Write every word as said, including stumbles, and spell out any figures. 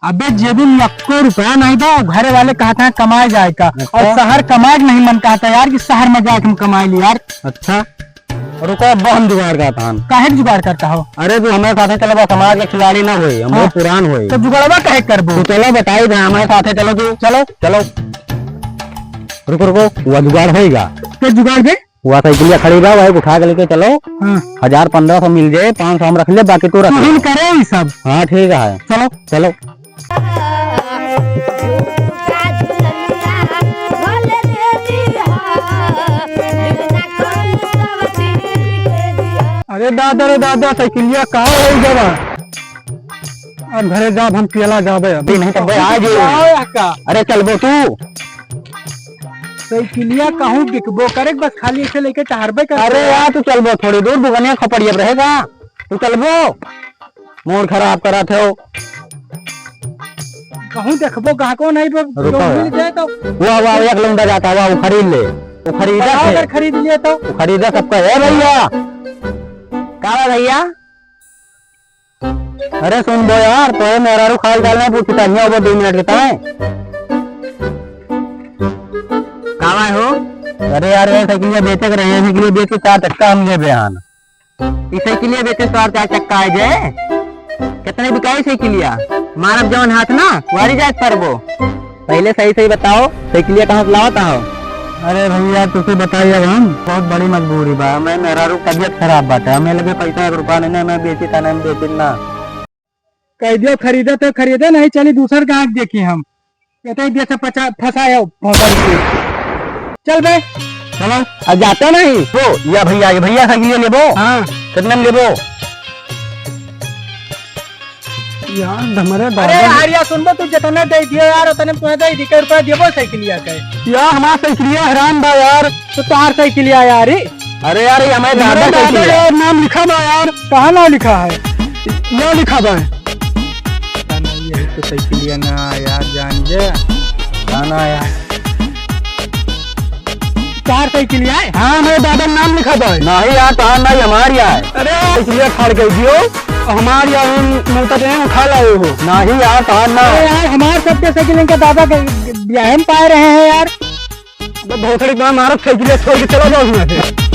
अबे जेबी में एक्को रुपया नहीं बा, घरे वाले कहत हैं कमाए जाए का, अच्छा। और शहर कमाए के नहीं मन कहत है यार कि शहर में जाए के हम कमाए ली यार। अच्छा, रुको, अब हम जुगाड़ करत हन। काहे के जुगाड़ करत हो? अरे तू हमरे साथे चलो, बस समाज के खिलाड़ी ना होई, हम हाँ। बहुत पुरान होई। तो जुगाड़वा काहे करबो? तो चलो बताई दे, हमरे साथे चलो तू। चलो। चलो। रुको, रुको, हुआ जुगाड़ होइगा। तो जुगाड़ दे। हुआ साइकिलिया खड़ी बा, वही उठा के लेके चलो। हाँ। हजार पन्द्रह सौ मिल जाए, पाँच सौ हम रख ले, बाकी तू रख ले। तू ही करे ई सब। हाँ, ठीक है। चलो। चलो। अरे दादा रे दादा, साइकिलिया कहाँ हो गवा? अब घरे जाब हम, पियला जाबे अब। नहीं तो बे, आ जाओ। का हो यहाँ का? अरे चलबो तू। साइकिलिया कहूँ बिकबो करे, बस खाली ऐसे लेके टहरबे कर। अरे यार, तू चलबो थोड़ी दूर, दुकानिया खोपड़िया पे रहेगा, तू चलबो। मूड खराब करत हो। कहूँ देखबो, गाहको नहीं बे, रुको जो यार। मिल जाए तो। वाह, वाह, एक लौंडा जाता, वाह, वो खरीद ले। वो खरीदा बताओ, थे। अगर खरीद लिए तो? वो खरीदा सबका है भैया। का बा भैया? अरे सुन बो यार, तोरे मेहरारू खाल डाल नहीं पूछता, हियाँ वो दो मिनट के ताए। का बा हो? अरे यार, ये साइकिलिया बेचे के रहे, साइकिलिया बेच के चार चक्का हम लेबे हन। ई साइकिलिया बेचे चार चार चक्का आ जाए? कितने बिकाई साइकिलिया? मारब जवन हाथ ना, वारी जाए परबो। पहले सही सही बताओ, साइकिलिया कहाँ से लावत हो? अरे भैया, तुसे बताई अब हम, बहुत बड़ी मजबूरी बा। हमें मेहरारू तबियत खराब बाटे, हमें लगे पैसा एक रुपया नहीं, नहीं, मैं बेची था, नहीं बेची ना। कह दियो खरीदे तो खरीदे, नहीं चली दूसर गाहक देखी हम। कहते ही देश पचा-, फंसाए हो, भौंकल के। चल बे। चलो, अब जाते नहीं। तो, या भैया, ये भैया साइकिलिया लेबो? हाँ। कितने में लेबो? यार, धमरे अरे दादा। यार, या सुनबो, तू जितने दे दियो यार, उतने में तुम्हें दे दी, के रुपया देबो साइकिलिया के? यार, हमार साइकिलिया हरान बा यार। तो तोहार साइकिलिया यार, ई? अरे यार, ये हमारे हमारे दादा दादा साइकिलिया। यार, नाम लिखा बा यार। कहाँ नाम लिखा है? या लिखा बा। पता नहीं, यही तो साइकिलिया ना यार, जान जा। ना, ना यार। तोहार साइकिलिया है? हाँ, हमारे दादा नाम लिखा बा। नहीं यार, तोहार नहीं, हमार यार। अरे, साइकिलिया फाड़ के दियो, हमार यार, हम मोटर से उठा लाए हो। नहीं यार, तोहार ना। अरे यार, हमार सबके साइकिल इनके दादा के ब्याह में पाए रहे हैं यार। बस भोसड़ी का मारत साइकिलिया छोड़ के चला जाओ यहाँ से।